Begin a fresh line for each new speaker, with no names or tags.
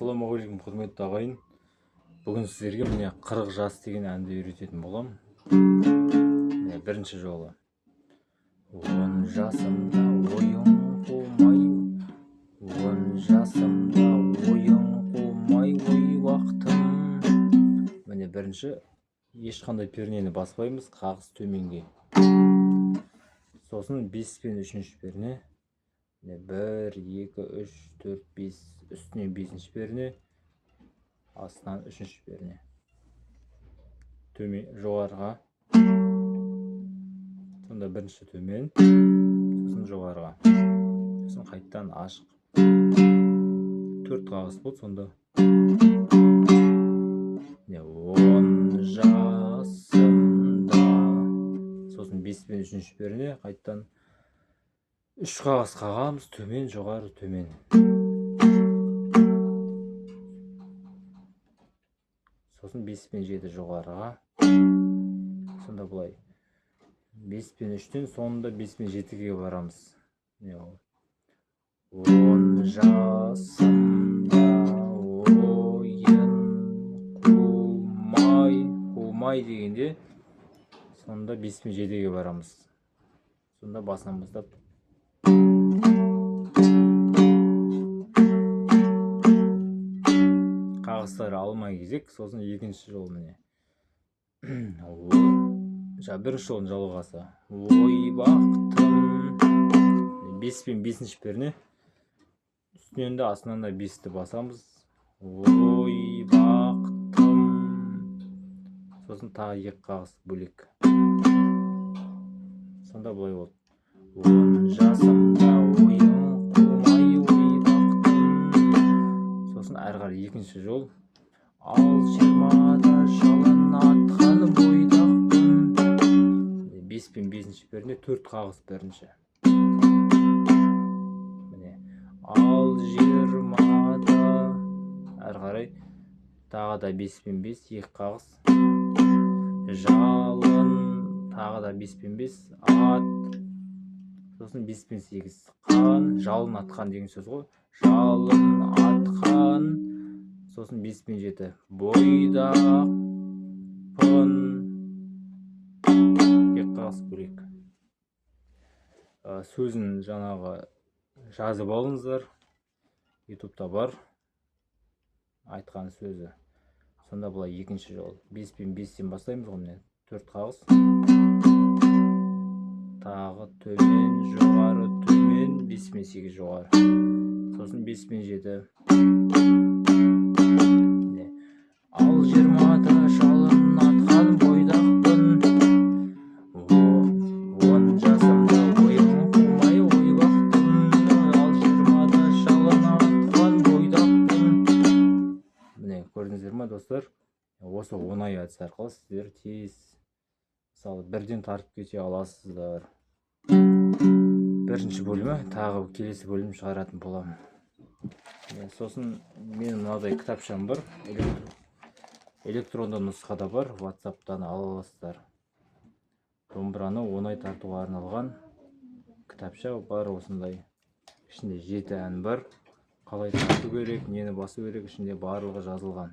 Ассалаумағалейкум, құрметті ағайын! Бүгін сіздерге, міне, «40 жас» деген әнді үйрететін боламын. Міне, бірінші жолы: 10 жасымда ойын қумай, 10 жасымда ойын қумай ой бақтым. Міне, бірінші ешқандай пернені баспаймыз, қағыс төменге. Сосын бес пен үшінші перне. Міне, бір, екі, үш, төрт, бес. Үстіне бесінші перне, астынан үшінші перне, төмен, жоғарыға. Сонда бірінші төмен, сосын жоғарыға, сосын қайтадан ашық. Төрт қағыс болды. Сонда, міне, 10 жасымда. Сосын бес пен үшінші перне, қайтадан үш қағыс қағамыз: төмен, жоғары, төмен. Сосын бес пен жеті жоғарыға. Сонда былай бес пен үштен соңында бес пен жетіге барамыз. Міне, ол 10 жасымда ойын қумай. Қумай дегенде, сонда бес пен жетіге барамыз. Сонда басынан бастап: қағыстар алма кезек. Сосын екінші жол, міне, жаңа бірінші жолдың жалғасы: ой бақтым. Бес пен бесінші перне, үстінен де, астынан да бесті басамыз. Ой бақтым. Сосын тағы екі қағыс бөлек. Сонда былай болды: 10 жасымда ойын қумай ой бақтым. Сосын әрі қарай екінші жол: ал 20-да жалын атқан бойдақпын. Бес пен бесінші перне, төрт қағыс бірінші. Міне, ал 20-да. Әрі қарай тағы да бес пен бес, екі қағыс. Жалын, тағы да бес пен бес, ат. Сосын бес пен сегіз, қан, жалын атқан деген сөз ғой, жалын атқан. Сосын бес пен жеті, бойдақпын, екі қағыс бөлек. Сөзін жаңағы жазып алыңыздар, Ютубта бар айтқан сөзі. Сонда былай екінші жол: бес пен бестен бастаймыз ғой. Міне, төрт қағыс, тағы төмен, жоғары, төмен, бес пен сегіз жоғары, сосын бес пен жеті. Міне, ал 20-да жалын атқан бойдақпын. 10 жасымда ойын қумай ой бақтым, ал 20-да жалын атқан бойдақпын. Міне, көрдіңіздер ма, достар? Осы оңай әдіс арқылы сіздер тез, мысалы, бірден тартып кете аласыздар. Бірінші бөлімі, тағы келесі бөлім шығаратын боламын. Міне, сосын менің мынадай кітапшам бар, электронды нұсқада бар, Ватсаптан ала аласыздар. Домбыраны оңай тартуға арналған кітапша бар осындай. Ішінде жеті ән бар. Қалай тарту керек, нені басу керек, ішінде барлығы жазылған.